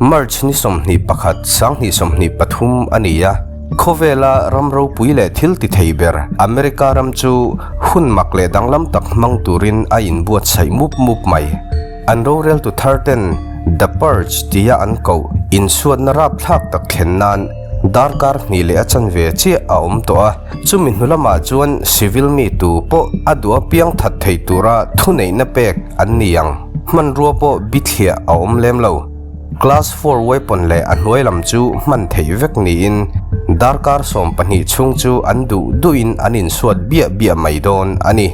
March ni 21, 2023 a ni a, khawvela ram ropui leh thil ti thei ber America ram chu hun mak leh danglam tak hmang turin a inbuatsaih mup mup mai. An roreltu thar ten The Purge tia an koh insuatna rapthlak tak thlen nan darkar hnih leh a chanve chiah a awm tawh a, chumi hnu lamah chuan civil mi tu pawh a duh apiang that thei tura thuneihna pek an ni ang. Hmanrua pawh bithliah a awm lem lo. Class four weapon leh a hnuai lam chu hman theih vek niin darkar 12 chhung chu an duh duhin an insuat biah biah mai dawn a ni.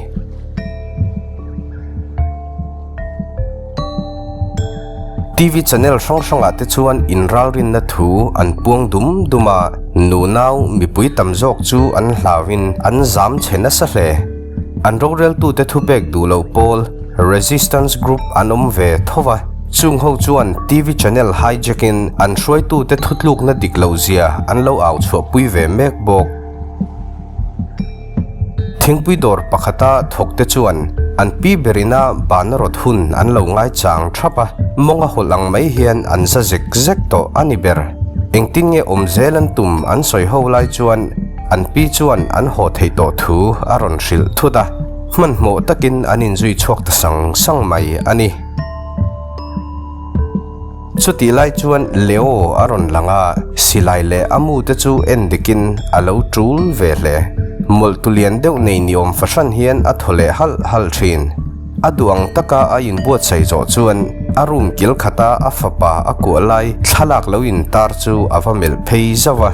TV channel hrang hrangah te chuan inralrinna thu an puang dum dum a, nunau mipui tam zawk chu an hlauin an zam chhe nasa hle. An roreltute thupek duh loh pawl Resistance Group an awm ve tho va, chung ho chuan TV channel hijack in an hruaitute thutlukna dik loh zia an lo au chhuahpui ve mek bawk. Thingpui dawr pakhata thawkte chuan an pi berina bana rawt hun an lo ngaichang thap a, mawnga hawlh ang mai hian an za zek zek tawh a ni ber. Engtin nge awm zel an tum an sawi ho lai chuan an pi chuan an haw theih tawh thu a rawn hrilh thut a, hmanhmawh takin an inzui chhuak ta sang sang mai a ni. Chutih lai chuan Leo a rawn lang a, silai leh a mu te chu en dikin a lo tul ve hle. Mawlh tu lian deuh nei ni awm fahran hian a thaw leh halh halh thin. A duh ang taka a inbuatsaih zawh chuan a room kil khata a fapa a kuah lai thlalak lo intar chu a va melh phei zauh a.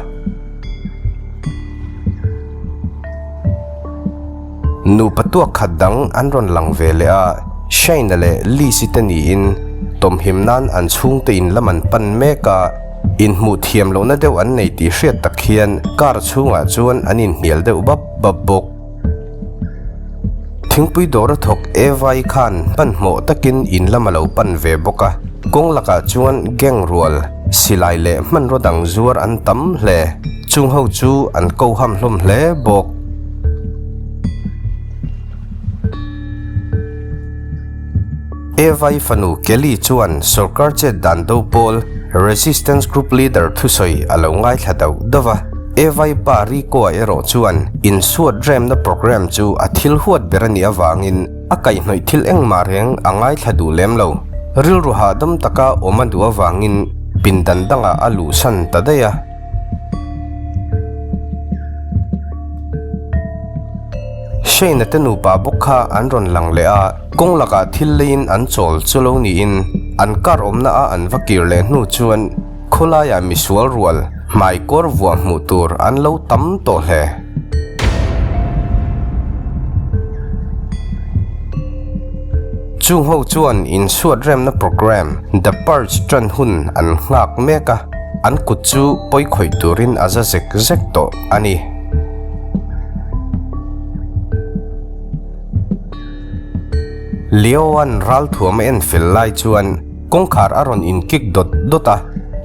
Nupa tuak khat dang an rawn lang ve leh a, Shane-a leh Liz-i te niin tawmhim nan an chhungte in lam an pan mek a, inhmuh thiam lohna deuh an nei tih hriat tak hian car chhungah chuan an inhnial deuh bap bap bawk. Thingpui dawr a thawk Eva-i khan hmanhmawh takin in lam a lo pan ve bawk a, kawng lakah chuan gang rual, silai leh hmanraw dang zuar an tam hle. Chung ho chu an ko ham hlawm hle bawk. Eva-i fanu Kelly chuan sorkar chet dan do pawl Resistance Group Leader thusawi a lo ngaithla dauh dauh a. Eva-i pa Rico-a erawh chuan insuat remna program chu a thil huat ber a nih avangin a kaihhnawih thil engmah reng a ngaithla duh lem lo. Rilru hahdam taka awm a duh avangin pindan dangah a luhsan ta daih a. Shane-a te nupa bawk kha an rawn lang leh a, kawng lakah thil leiin an chawl chu lo niin an car awmna a an va kir leh hnu chuan khawlaiah misual rual hmai kawr vuah hmuh tur an lo tam tawh hle. Chung ho chuan insuat remna programme The Purge tan hun an nghak mek a. An kut chu pawi khawih turin a za zek zek tawh a ni. Leo-a'n ralthuam a en fel lai chuan kawngkhar a rawn inkik dawt dawt a,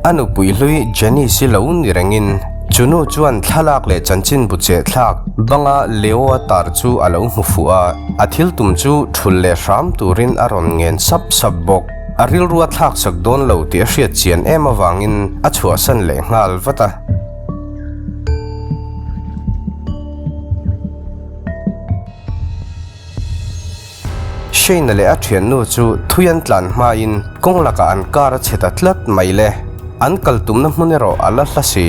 a nupui hlui Janice-i lo ni rengin chu nu chuan thlalak leh chanchinbu chehthlak banga Leo-a tar chu a lo hmu fuh a, a thil tum chu thul leh hram turin a rawn ngen sap sap bawk. A rilru a thlak sak dawn lo tih a hriat chian em avangin a chhuahsan leh nghal vat a. Shane-a leh a thiannu chu thui an tlan hmain kawng lakah an car a chhe ta tlat mai le. An kal tumna hmun erawh a la hla si.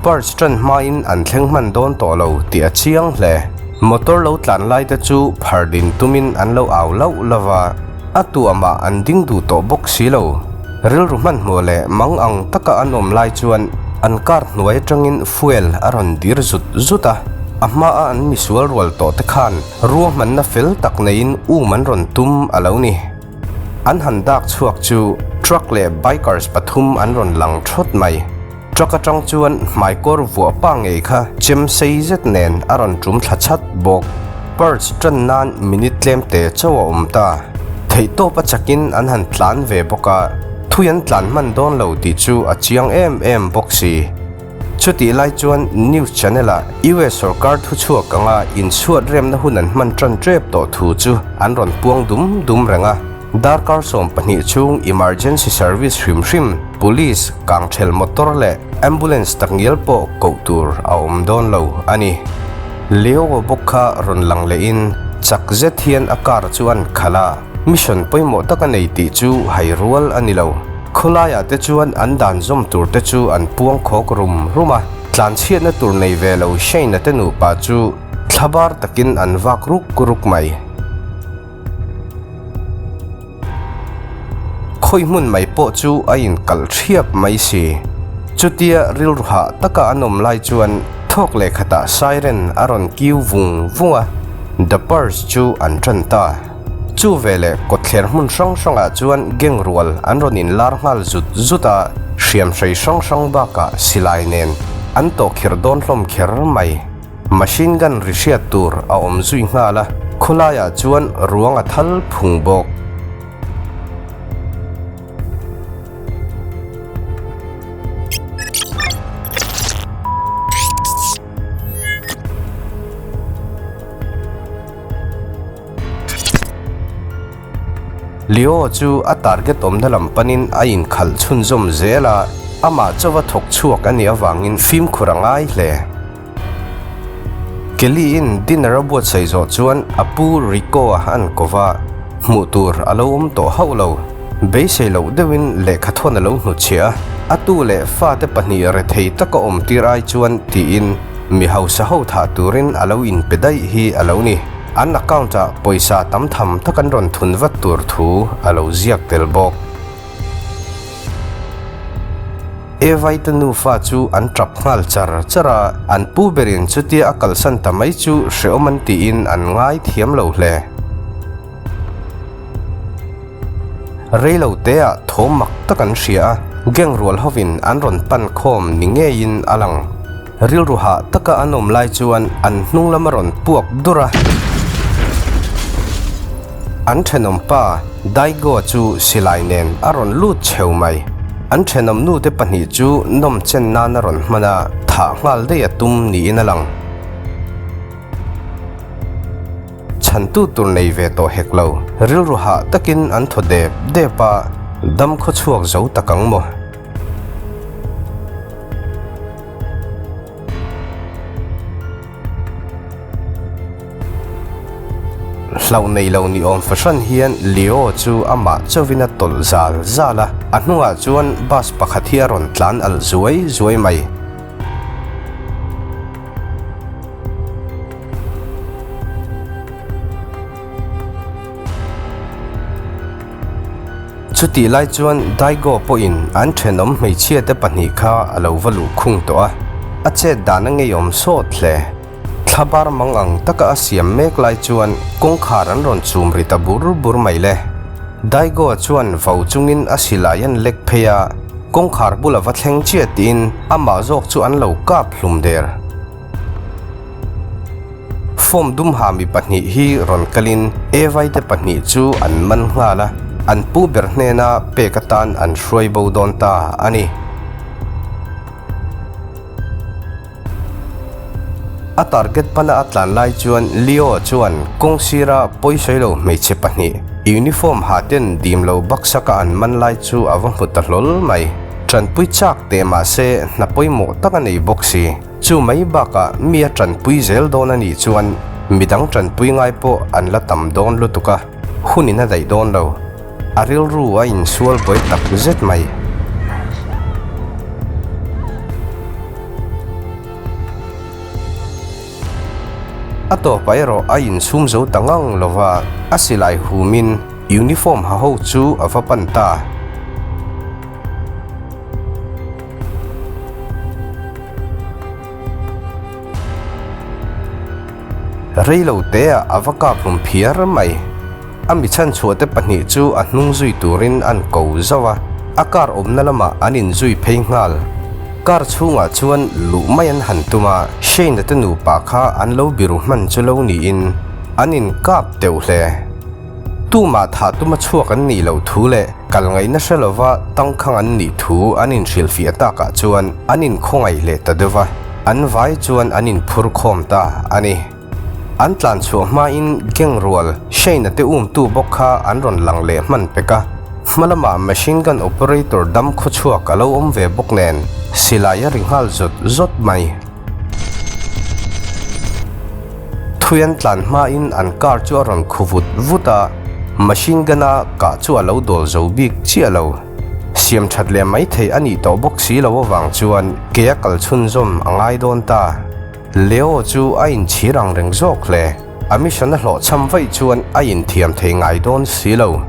Purge tan hmain an thleng hman dawn tawh lo tih a chiang hle. Motor lo tlan lai te chu phar din tumin an lo au lauh lauh a. A tuamah an ding duh tawh bawk si lo. Rilru hmanhmawh leh mang ang taka an awm lai chuan an car hnuai atangin fuel a rawn dir zut zut a. A hmaa an misual rual tawh te khan ruahmanna fel tak neiin um an rawn tum a lo ni. An han dak chhuak chu truck leh bikers pathum an rawn lang thawt mai. Truck atang chuan hmaikawr vuah pa ngei kha chem sei zet nen a rawn tum thla chat bawk. Purge tan nan minute tlem te chauh a awm ta. Theihtawp a chakin an han tlan ve bawk a, thui an tlan hman dawn lo tih chu a chiang em em bawk si. Chutih lai chuan news channel ah US sorkar thuchhuak anga inchhuat remna hun an hman tan tep tawh thu chu an rawn puang dum dum reng a. Darkar 12 chhung emergency service hrim hrim, police, kangṭhel motor leh ambulance takngial pawh koh tur a awm dawn lo a ni. Leo bawk kha rawn lang lehin chak zet hian a car chu an khalh a, mission pawimawh tak a nei tih chu hai rual a ni lo. Khawlaiah te chuan an dan zawm tur te chu an puang khawk rum rum a, tlanchhiatna tur nei ve lo Shane-a te nupa chu thlabar takin an vak ruk ruk mai. Khawi hmun mai pawh chu a inkalh thiap mai si. Chutia rilru hah taka an awm lai chuan thawk leh khatah siren a rawn kiu vung vung a, The Purge chu an tan ta. Chu veleh kawtthler hmun hrang hrangah chuan gang rual an rawn inlar nghal zut zut a, hriamhrei hrang hrang bakah silai nen an tawhkhirh dawn hlawm kher mai. Machine gun ri hriat tur a awm zui nghal a, khawlaiah chuan ruang a thal phung bawk. Leo chu a target awmna lam panin a inkhalh chhunzawm zel a, amah chauha thawk chhuak a nih avangin fimkhur a ngai hle. Kelly-in dinner a buatsaih zawh chuan a pu Rico-a an ko va, hmuh tur a lo awm tawh hauh lo. Beisei loh deuhin lehkha thawn a lo hnutchhiah a, a tu leh fate pahnih rethei taka awm tir ai chuan tiin mi hausa ho thah turin a lo inpe daih hi a lo ni. An account-ah pawisa tam tham tak an rawn thun vat tur thu a lo ziak tel bawk. Evaite nufa chu an tap nghal char char a, an pu berin chutia a kalsan ta mai chu hrehawm an tiin an ngai thiam lo hle. Reilo teah thawm mak tak an hria a, gang rual hovin an rawn pan khawm ni ngeiin a lang. Rilru hah taka an awm lai chuan an hnung lam a rawn puak dur a. An thenawm pa Daigo chu silai nen a rawn lut chheu mai. An thenawm nute pahnih chu nawm chen nan a rawn hman a, thah nghal daih a tum niin a lang. Chhantu tur nei ve tawh hek lo, rilru hah takin an thaw dep dep a, dam khawchhuak zo tak ang maw? Hlauh nei lo ni awm fahran hian Leo chu amah chauvin a tawlh zal zal a, a hnungah chuan bus pakhat hi a rawn tlan alh zuai zuai mai. Chutih lai chuan Daigo pawhin an thenawm hmeichhiate pahnih kha a lo va luh khung tawh a, a chet dan a ngeiawm sawt hle. Thlabar mang ang taka a siam mek lai chuan kawngkhar an rawn chum ri ta bur bur mai le. Daigo chuan vau chungin a silai an lek phei a, kawngkhar bula va thleng chiah tiin amah zawk chu an lo kap hlum der. Form dum ha mi pahnih hi rawn kalin Evai te pahnih chu an man nghal a, an pu ber hnena pek atan an hruai bo dawn ta a ni. A target pana a tlan lai chuan Leo chuan kawng sira pawisawi lo hmeichhe pahnih uniform ha ten dim lo baksaka an man lai chu a va hmu ta hlawl mai. Tanpui chak teh mahse hna pawimawh tak a nei bawk si. Chu mai bakah mi a tanpui zel dawn a nih chuan midang tanpui ngai pawh an la tam dawn lutuk a, hunin a daih dawn lo. A rilru a insual buai tak zet mai. A tawpah erawh a insum zo ta ngang lo va, a silai humin uniform ha ho chu a va pan ta. Reilo teah a va kap hlum phiar mai. A mi chhanchhuah te pahnih chu a hnung zui turin an ko zauh a, a car awmna lamah an inzui phei nghal. Car chhungah chuan luh mai an han tum a, Shane-a te nupa kha an lo biru hman chu lo niin an inkap teuh hle. Tumah thah tuma chhuak an nih loh thu leh kal ngaihna hre lova tangkhang an nih thu an inhrilhfiah takah chuan an inkhawngaih leh ta deuh va, an vai chuan an inphur khawm ta a ni. An tlan chhuah hmain gang rual Shane-a te umtu bawk kha an rawn lang leh hman pek a. Hma lamah machine gun operator dam khawchhuak a lo awm ve bawk nen silai a ri nghal zawt zawt mai. Thui an tlan hmain an car chu a rawn khu vut vut a, machine gun-a kah chu a lo dawl zo bik chiah lo. Siam that leh mai theih a nih tawh bawk si lo avang chuan ke a kal chhunzawm a ngai dawn ta. Leo chu a inchhir ang reng zawk hle. A mission a hlawhchham vaih chuan a inthiam thei ngai dawn si lo.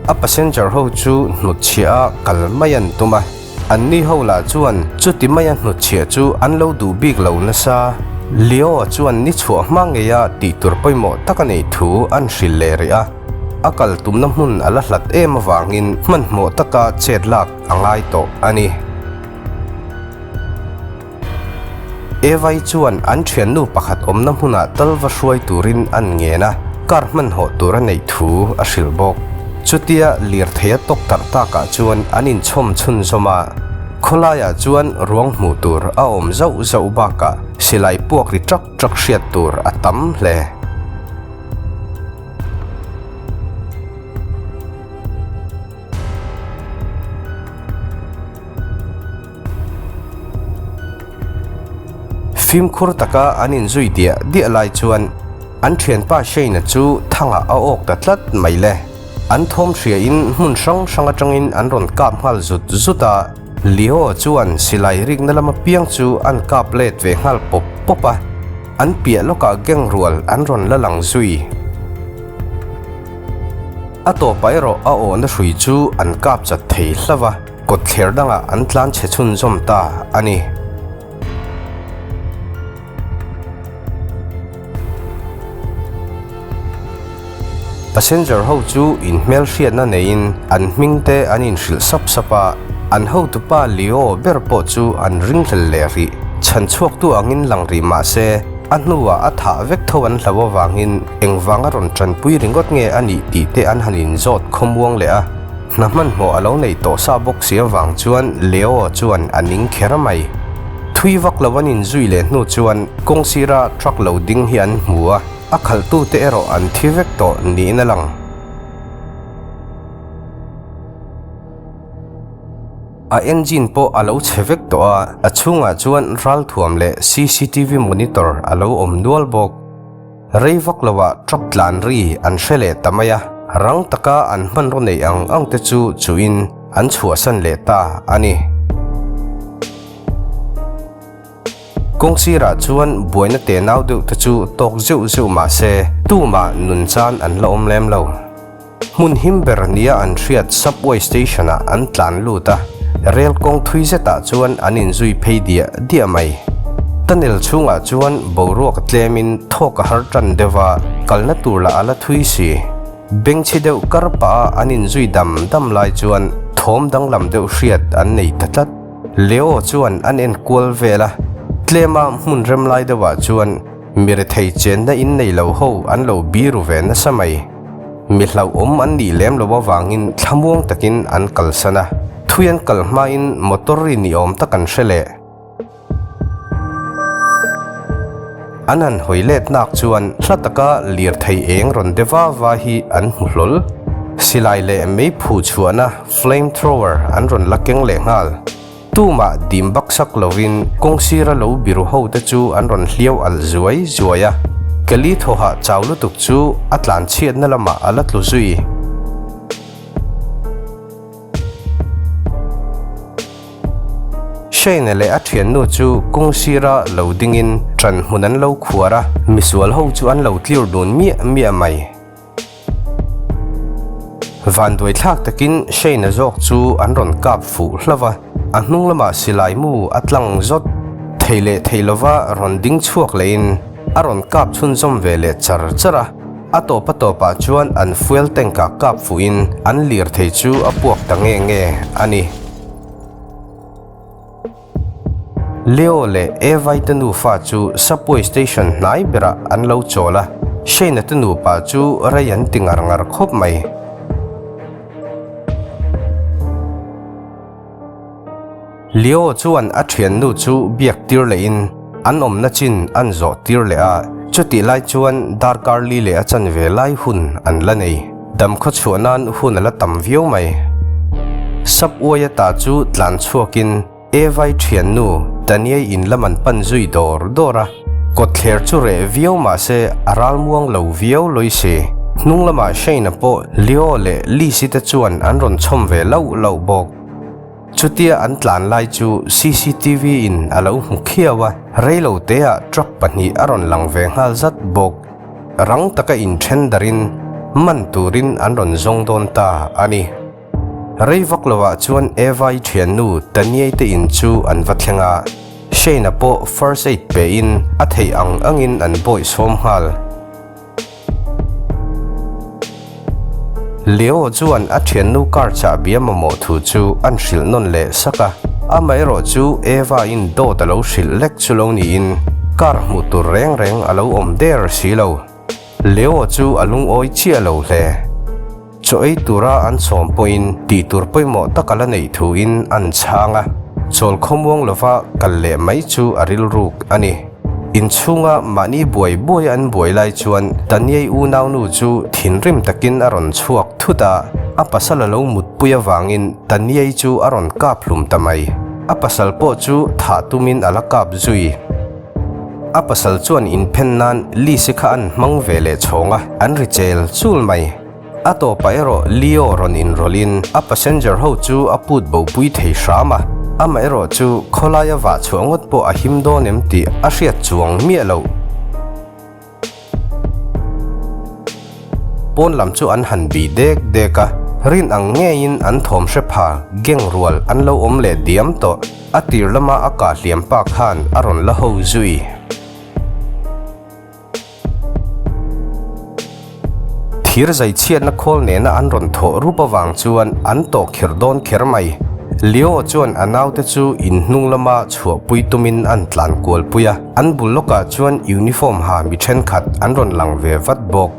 A passenger ho chu hnutchhiah a kal mai an tum a. Anni ho lah chuan chuti maia hnutchhiah chu an lo duh bik lo nasa. Leo chuan ni chhuah hma ngeia tih tur pawimawh tak a neih thu an hrilh leh rih a. A kal tumna hmun a la hlat em avangin hmanhmawh taka chet lak a ngai tawh a ni. Evai chuan an thiannu pakhat awmna hmunah tal va hruai turin an ngen a, car hmanhawh tur a neih thu a hrilh bawk. Chutia lirthei a tawk tarh takah chuan an inchhawm chhunzawm a, khawlaiah chuan ruang hmuh tur a awm zauh zauh bakah silai puak ri ṭak ṭak hriat tur a tam hle. Fimkhur taka an inzui diah diah lai chuan an thianpa Shane-a chu thangah a awk ta tlat mai le. An thawm hriain hmun hrang hrang atangin an rawn kap nghal zut zut a, Leo chuan silai rikna lama piang chu an kap let ve nghal pawp pawp a, an piah lawkah gang rual an rawn la lang zui. A tawpah erawh a awhna hrui chu an kap chat thei hlauh a. Kawtthler dangah an tlan chhe chhunzawm ta a ni. Passenger ho chu inhmelhriatna neiin an hming te an inhrilh sap sap a, an hotupa Leo ber pawh chu an ringhlel leh rih. Chhanchhuaktu angin lang rih mah se, a hnuah a thah vek tho an hlo avangin engvanga rawn tanpui ringawt nge a nih tih te an han inzawt khawmuang leh a. Hna hmanhmawh a lo neih tawh sa bawk si avang chuan Leo chuan a ning kher mai. Thui vak lo an inzui leh hnu chuan kawng sira truck lo ding hi an hmu a, a khalhtute erawh an thi vek tawh niin a lang. A engine pawh a lo chhe vek tawh a, a chhungah chuan ralthuam leh cctv monitor a lo awm nual bawk. Rei vak loah truck tlan ri an hre leh ta mai a, rang taka an hmanraw neih ang ang te chu chuhin an chhuahsan leh ta a ni. Kawng sirah chuan buaina tenau deuh te chu tawk zeuh zeuh mah se tumah nun chan an la awm lem lo. Hmun him ber nia an hriat subway station-ah an tlan lut a, rel kawng thui zetah chuan an inzui phei diah diah mai. Tunnel chhungah chuan boruak a tlemin thawk a har tan deuh a, kalna tur lah a la thui si. Bengchhi deuh kar pah a an inzui dam dam lai chuan thawm danglam deuh hriat an nei ta tlat. Leo chuan an enkual vel a, tlema hmun rem lai deuhah chuan mi rethei chenna in nei lo ho an lo biru ve nasa mai. Mi hlauhawm an nih lem lo avangin thlamuang takin an kalsan a, thui an kal hmain motor ri ni awm tak an hre leh. An han hawi let nak chuan hla taka lirthei eng rawn de va va hi an hmu hlawl. Silai leh meiphu chhuahna flame thrower an rawn la keng leh nghal. Tumah dim bak sak lovin kawng sira lo biru ho te chu an rawn hliau alh zuai zuai a, Kelly thawhah chau lutuk chu a tlan chhiatna lamah a la tlu zui. Shane leh a thiannu chu kawng sira lo dingin ṭan hmun an lo khuar a, misual ho chu an lo tlir dun miah miah mai. Vanduai thlak takin Shane-a zawk chu an rawn kap fuh hlauh a, a hnung lamah silai mu a tlang zawt. Thei leh thei lova rawn ding chhuak lehin a rawn kap chhunzawm ve leh char char a, a tawp a tawpah chuan an fuel tank-ah kap fuhin an lirthei chu a puak ta nge nge a ni. Leo leh Evai te nufa chu subway station hnai berah an lo chawl a, Shane-a te nupa chu rei an ti ngar ngar khawp mai. Leo chuan a thiannu chu biak tir lehin an awmna chin an zawh tir leh a. Chutih lai chuan darkar li leh a chanve lai hun an la nei. Dam khaw chhuah nan hun a la tam viau mai. Sap uaia ta chu tlan chhuakin Evai thiannu Taniai in lam an pan zui dawr dawr a. Kawtthler chu reh viau mah se a ralmuang lo viau lawi si. Hnung lamah Shane-a pawh Leo leh Lizzy te chuan an rawn chhawm ve lauh lauh bawk. Chutia an tlan lai chu cctv in a lo hmu khiau a, reilo teah truck pahnih a rawn lang ve nghal zat bawk. Rang taka inthen darin man turin an rawn zawng dawn ta a ni. Rei vak lovah chuan Eva-i thiannu Taniai te in chu an va thleng a, Shane-a pawh first aid pein a theih ang angin an bawih sawm nghal. Leo chuan a thiannu car chahbi a mamawh thu chu an hrilh nawn leh sak a, amaherawh chu Eva-in dawt a lo hrilh lek chu lo niin car hmuh tur reng reng a lo awm der si lo. Leo chu a lungawi chiah lo hle. Chaw ei tura an sawm pawhin tih tur pawimawh tak a la neih thuin an chhang a, chawl khawmuang lova kal leh mai chu a rilruk a ni. Inchhunga mahni buai buai an buai lai chuan Taniai unaunu chu thinrim takin a rawn chhuak thut a, a pasal a lo mutpui avangin Taniai chu a rawn kap hlum ta mai. A pasal pawh chu thah tumin a la kap zui. A pasal chuan inphen nan Lise kha an hmang ve leh chhawng a, an ri chel chul mai. A tawpah erawh Leo rawn inrawlhin a passenger ho chu a put bopui thei hram a, amaherawh chu khawlaia vah chhuah ngawt pawh a him dawn em tih a hriat chuang miah loh. Pawn lam chu an han bih dek dek a, rin ang ngeiin an thawm hre pha geng rual an lo awm leh diam tawh. A tir lama a kah hliam pa khan a rawn la ho zui. Thir zai chhiatna khawl nena an rawn thawh rup avang chuan an tawh kher dawn kher mai. Leo chuan a naute chu in hnung lama chhuahpui tumin an tlan kualpui a. An bul lawkah chuan uniform ha mi thenkhat an rawn lang ve vat bawk.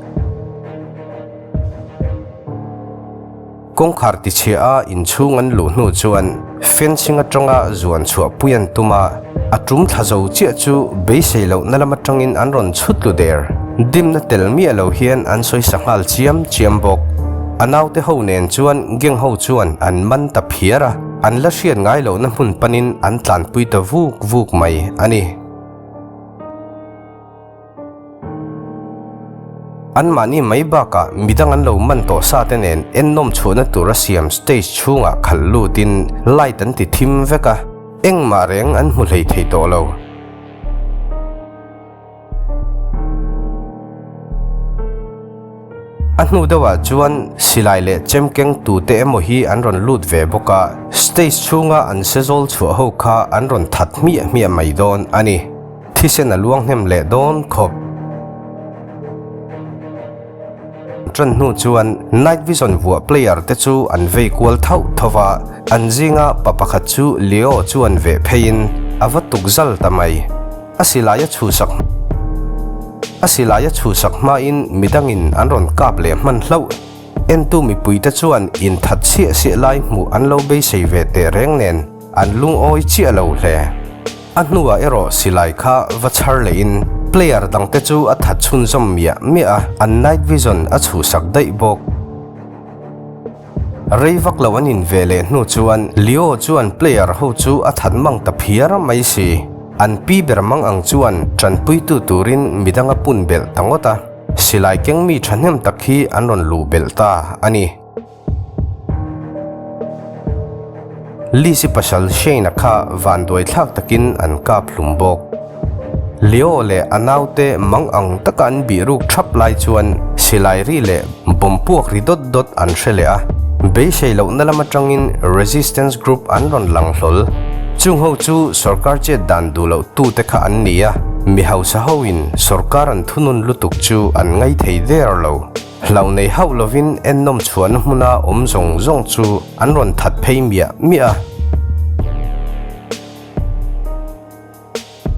Kawngkhar tichhia a inchhung an luh hnu chuan fencing atanga zuan chhuah pui an tum a, a tum thla zo chiah chu beisei lohna lam atangin an rawn chhut tlu der. Dimna tel miah lo hian an sawi sa nghal chiam chiam bawk. A naute ho nen chuan gang ho chuan an man ta phiar a. An la hriat ngai lohna hmun panin an tlanpui ta vuk vuk mai a ni. Anmahni mai bakah midang an lo man tawh sa te nen ennawm chhuahna tura siam stage chhungah khalh lutin light an ti thim vek a, engmah reng an hmu hlei thei tawh lo. A hnu deuhah chuan silai leh chem keng tute emaw hi an rawn lut ve bawk a, stage chhunga an sezawl chhuah ho kha an rawn that hmiah hmiah mai dawn a ni. Thisen a luang hnem leh dawn khawp. Ṭan hnu chuan night vision vuah player te chu an vei kual thauh tho va, an zinga pa pakhat chu Leo chuan veh pheiin a va tuk zal ta mai. A silai a chhuhsak A silai a chhuhsak hmain midangin an rawn kap leh hman hlauh. Entu mipuite chuan inthat chhiah siah lai hmuh an lo beisei ve teh reng nen an lungawi chiah lo hle. A hnuah erawh silai kha va chhar lehin player dangte chu a that chhunzawm miah miah a, an night vision a chhuhsak daih bawk. Rei vak lo an in ve leh hnu chuan Leo chuan player ho chu a that mang ta phiar mai si. An pi ber mang ang chuan tanpuitu turin midang a pun belh ta ngawt a, silai keng mi thahnem tak hi an rawn luh belh ta a ni. Lizzy pasal Shane-a kha vanduai thlak takin an kap hlum bawk. Leo leh a naute mang ang taka an bih ruk thap lai chuan silai ri leh bomb puak ri dawt dawt an hre leh a, beisei lohna lam atangin Resistance Group an rawn lang hlawl. Chung ho chu sorkar chet dan duh loh tute kha an ni a, mi hausa hoin sorkar an thunun lutuk chu an ngai thei der lo. Hlauh nei hauh lovin ennawm chhuahna hmuna awm zawng zawng chu an rawn that phei miah miah a.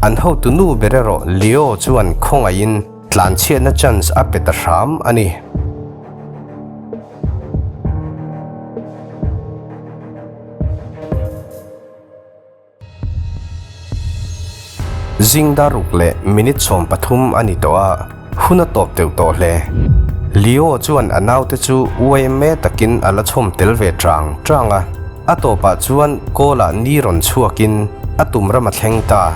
An hotu nu ber erawh Leo chuan khawngaihin tlanchhiatna chance a pe ta hram a ni. Zing dar ruk leh minute 13 a ni tawh a, hun a tawp deuh tawh hle. Leo chuan a naute chu yma takin a la chhawm tel ve chang chang a, a tawpah chuan kawl-ah ni rawn chhuakin a tum ram a thleng ta.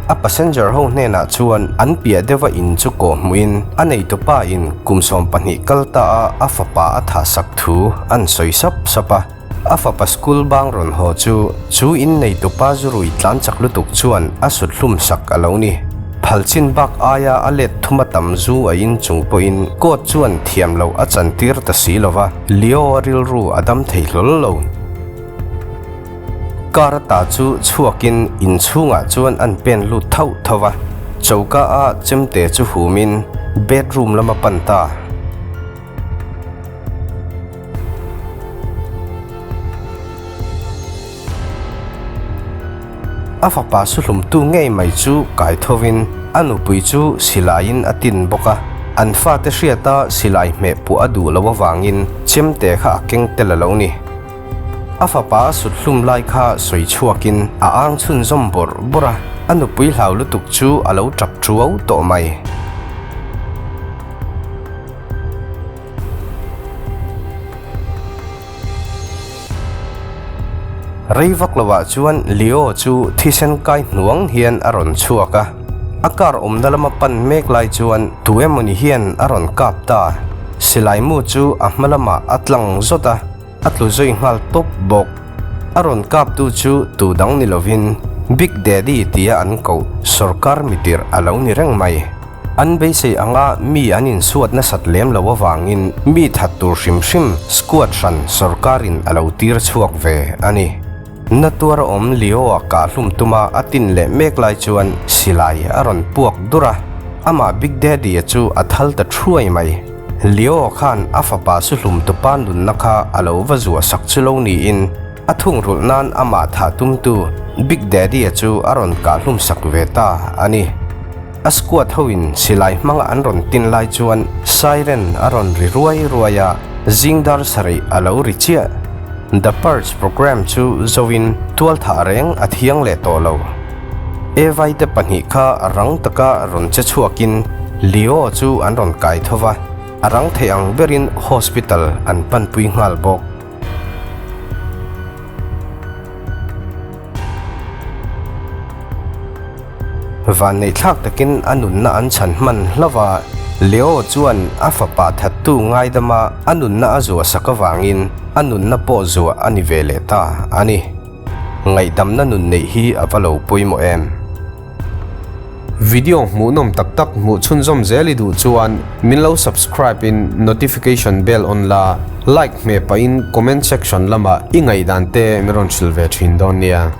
A passenger ho hnenah chuan an piah deuha in chu kawh hmuhin a neitupa in kum 12 kal ta a a fapa a thahsak thu an sawi sap sap a. A fapa school bang rawn haw chu chu in neitupa zurui tlan chak lutuk chuan a sut hlum sak a lo ni. Phal chin bak aia a let thum a tam zu a in chung pawhin court chuan thiam loh a chantir ta si lova, Leo a rilru a dam thei hlawl lo. Car ata chu chhuakin inchhungah chuan an pen lut thauh thauh a, choka a chemte chu humin bedroom lama pan ta. A fapa suhlumtu ngei mai chu kai thovin a nupui chu silaiin a tin bawk a, an fate hriata silai hmeh puah a duh loh avangin chemte kha a keng tel a lo ni. A fapa a sut hlum lai kha sawi chhuakin a ang chhunzawm bawrh bawrh a, a nupui hlau lutuk chu a lo tap ṭuau tawh mai. Rei vak lovah chuan Leo chu thisen kai hnuang hian a rawn chhuak a, a car awmna lama pan mek lai chuan tu emawni hian a rawn kap ta. Silai mu chu a hma lamah a tlang zawt a, a tlu zui nghal tawp bawk. A rawn kaptu chu tu dang ni lovin Big Daddy tia an koh sawrkar mitirh a lo ni reng mai. An beisei anga mi an insuat nasat lem lo avangin mi that tur hrim hrim squad hran sawrkarin a lo tir chhuak ve a ni. Na tuar a awm Leo-a kah hlum tuma a tin leh mek lai chuan silai a rawn puak dur a, amah Big Daddy-a chu a thal ta thuai mai. Leo khan a fapa su hlum tupa nunna kha a lo va zuah sak chu lo niin a thungrulh nan amah thah tumtu Big Daddy-a chu a rawn kah hlum sak ve ta a ni. A squad ho in silai hmanga an rawn tin lai chuan siren a rawn ri ruai ruai a, zing dar sarih a lo ri chiah. The Purge programme chu zo in tual thah reng a thiang leh tawh lo. Evai te pahnih kha rang taka rawn che chhuak in Leo chu an rawn kai tho va, a rang thei ang berin hospital an panpui nghal bawk. Vanneihthlak takin a nunna an chhan hman hlauh a, Leo chuan a fapa thattu ngaidama a nunna a zuah sak avangin a nunna pawh zuah a ni ve leh ta a ni. Ngaihdamna nun neih hi a va lo pawimawh em? Video hmuhnawm tak tak hmuh chhunzawm zel i duh chuan min lo subscribe in notification bell on la, like hmeh pahin comment section lamah i ngaihdan te min rawn hrilh ve thin dawn nia.